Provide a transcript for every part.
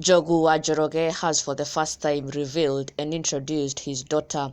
Njogu wa Njoroge has for the first time revealed and introduced his daughter,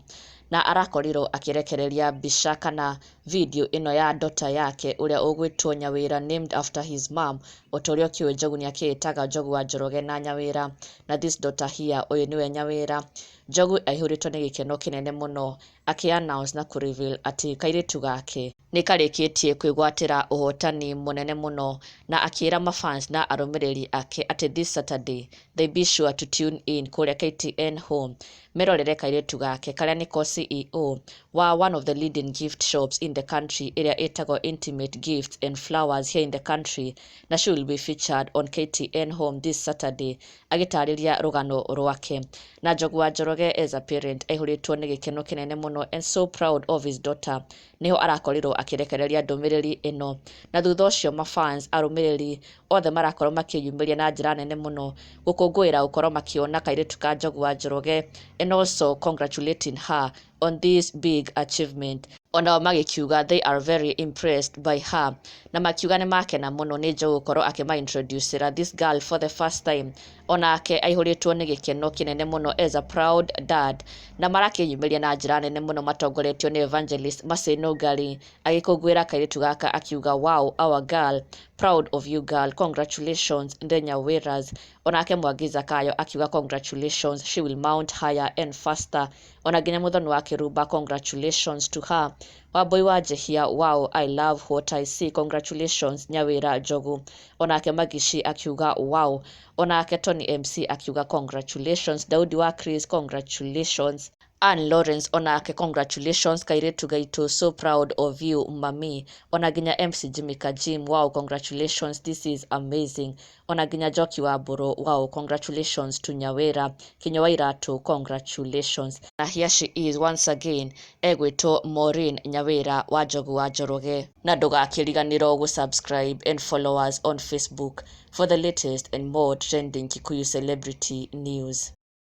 na arakorirwo akĩrekereria mbica kana video ĩno ya daughter yake ũrĩa ũgwĩtwo Nyawĩra, named after his mom. O ta ũrĩa ũkĩũĩ, Njogu nĩ akĩĩtaga Njogu wa Njoroge na Nyawĩra, na this daughter here, ũyũ nĩwe Nyawĩra. Njogu aihũrĩtwo nĩ gĩkeno kĩnene mũno akĩ-announce na kũ-reveal atĩ kairĩtu gake nĩ karĩkĩtie kwĩgwatĩra ũhotani mũnene mũno, na akĩra mafans na arũmĩrĩri ake atĩ this Saturday they be sure to tune in kũrĩa KTN Home merorere kairĩtu gake karĩa nĩko CEO wa one of the leading gift shops in the country, ĩrĩa ĩtagwo Intimate Gifts and Flowers here in the country, na she will be featured on KTN Home this Saturday agĩtarĩria rũgano rwake. Na Njogu wa Njoroge as a parent aihũrĩtwo nĩ gĩkeno kĩnene mũno and so proud of his daughter, nĩho arakorirwo akĩrekereria ndũmĩrĩri ĩno. Na thutha ũcio mafans, arũmĩrĩri othe marakorwo makĩyumĩria na njĩra nene mũno gũkũngũĩra gũkorwo makĩona kairĩtu ka Njogu wa Njoroge and also congratulating her on this big achievement. Onao magĩkiuga they are very impressed by her, na makiuga nĩ makena mũno nĩ Njogu gũkorwo akĩma-introducera this girl for the first time. Onake aihũrĩtwo nĩ gĩkeno kĩnene mũno as a proud dad, na marakĩyumĩria na njĩra nene mũno matongoretio nĩ Evangelist Maseno Ngari agĩkũngũĩra kairĩtu gaka akiuga, "Wow, our girl, proud of you girl, congratulations the Nyawiras." Onake Mwangi Zakayo akiuga, "Congratulations, she will mount higher and faster." Ona nginya Muthoni wa Kĩrumba, "Congratulations to her." Wambui wa Njehia, "Wow, I love what I see, congratulations Nyawĩra Njogu." Onake Magici akiuga, "Wow." Onake Tony MC akiuga, "Congratulations." Daudi wa Chris, "Congratulations." Ann Lawrence onake, "Congratulations kairĩtu gaitũ, so proud of you mami." Ona nginya MC Jimmy Kajim, "Wow, congratulations, this is amazing." Ona nginya Njoki wa Mbũrũ, "Wow, congratulations to Nyawĩra." Kinyua wa Iratũ, "Congratulations." Na here she is once again, egwĩtwo Maureen Nyawĩra wa Njogu wa Njoroge. Na ndũgakĩriganĩrwo gũ-subscribe and follow us on Facebook for the latest and more trending Kikuyu celebrity news.